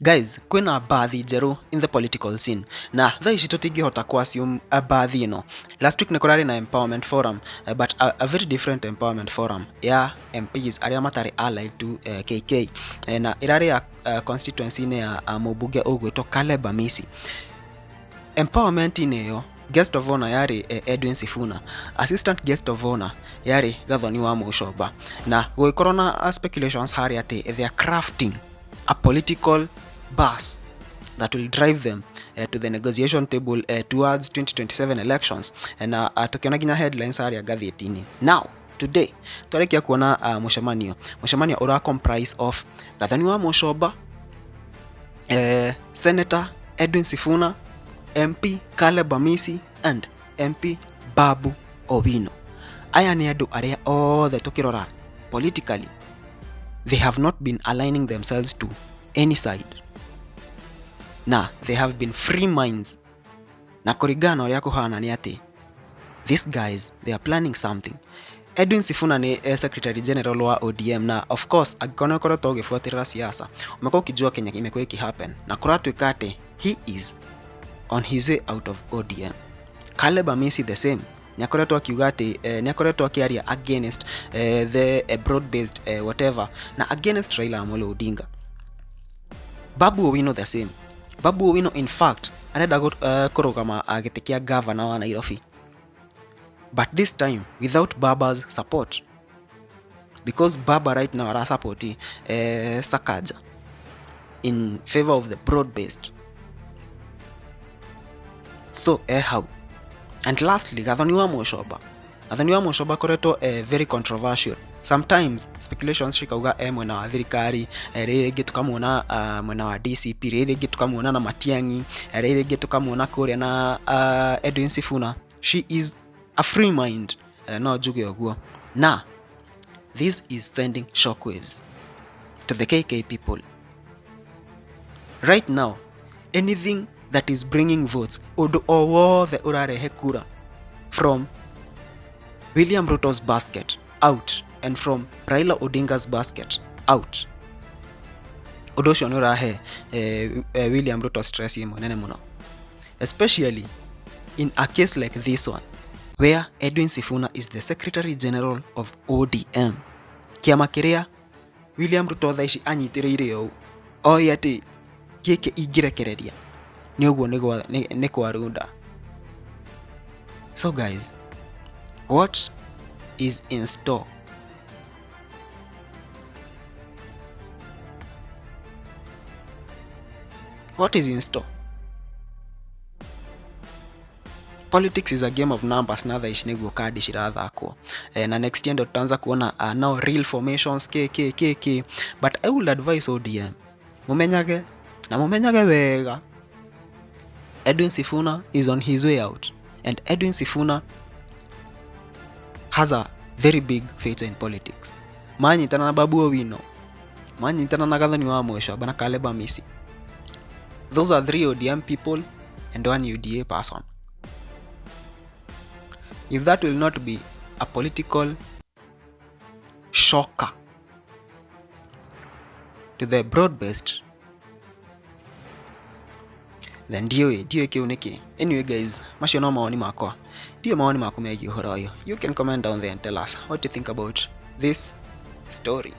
Guys, kwina mbathi njerũ in the political scene na thaa ici tũtingĩhota ku assume mbathi ĩno. Last week nĩ kũrarĩ na empowerment forum, but a very different empowerment forum ya MPs arĩa matarĩ allied to KK, na ĩrarĩ ya constituency-inĩ ya mũmbunge ũgwĩtwo Caleb Amisi. Empowerment-inĩ ĩyo guest of honor yarĩ Edwin Sifuna, assistant guest of honor yarĩ Gathoni wa Mũcomba, na gũgĩkorwo na speculations harĩa atĩ they are crafting a political bus that will drive them to the negotiation table towards 2027 elections, na tukiona nginya headlines harĩa ngathĩti-inĩ. Now today twarĩkia kuona mũcemanio ũra comprise of Gathoni wa Mũcomba, Senator Edwin Sifuna, MP Caleb Amisi and MP Babu Owino. Aya nĩ andũ arĩa othe tũkĩrora politically they have not been aligning themselves to any side, na they have been free minds, na kũringana na ũrĩa kũhana nĩ atĩ these guys, they are planning something. Edwin Sifuna nĩ Secretary General wa ODM, na of course angĩkorwo ũkoretwo ũgĩbuatĩrĩra siasa umekuwa ukijua Kenya imekuwa ikihappen, na kũratuĩka atĩ he is on his way out of ODM. Caleb Amisi the same, nĩ akoretwo akiuga atĩ nĩ akoretwo akĩaria against the broad based whatever, na against Raila Amolo Odinga. Babu Owino the same. Babu Owino in fact arenda kũrũgama gĩtĩ kĩa governor wa Nairobi, but this time without Baba's support, because Baba right now arasupport Sakaja in favor of the broad based. So how? And lastly, Gathoni wa Mũcomba. Gathoni wa Mũcomba akoretwo very controversial. Sometimes speculations cikauga mwena wa thirikari, rĩrĩ rĩngĩ tukamuona mwena wa DCP, rĩrĩ rĩngĩ tukamuona na Matiang'i, rĩrĩ rĩngĩ tukamuona kũrĩa na Edwin Sifuna. She is a free mind, no njuge ũguo. Na this is sending shockwaves to the KK people. Right now, anything that is bringing votes, ũndũ o wothe ũrarehe kura from William Ruto's basket out and from Raila Odinga's basket out, ũndũ ũcio nĩ ũrahe William Ruto stress ĩmwe nene mũno, especially in a case like this one where Edwin Sifuna is the Secretary General of ODM, kĩama kĩrĩa William Ruto thaa ici anyitĩrĩire ũũ oĩ atĩ gĩkĩ ingĩrekereria nĩ ũguo nĩ kwarunda. So guys, what is in store? What is in store? Politics is a game of numbers, na thaa ici nĩguo kandi cirathakwo. Na next year ndo tutaanza kuona now real formations k k k k. But I would advise ODM mumenyage na mumenyage wega, Edwin Sifuna is on his way out, and Edwin Sifuna has a very big future in politics. Manyitana na Babu Owino, manyitana na Gathoni wa Mũcomba na Caleb Amisi. Those are 3 ODM people and 1 UDA person. If that will not be a political shocker to the broad-based, then ndiũĩ kĩu nĩkĩ. Anyway guys, macio no mawoni makwa, ndiũĩ mawoni maku megiĩ ũhoro ũyũ. You can comment down there and tell us what you think about this story.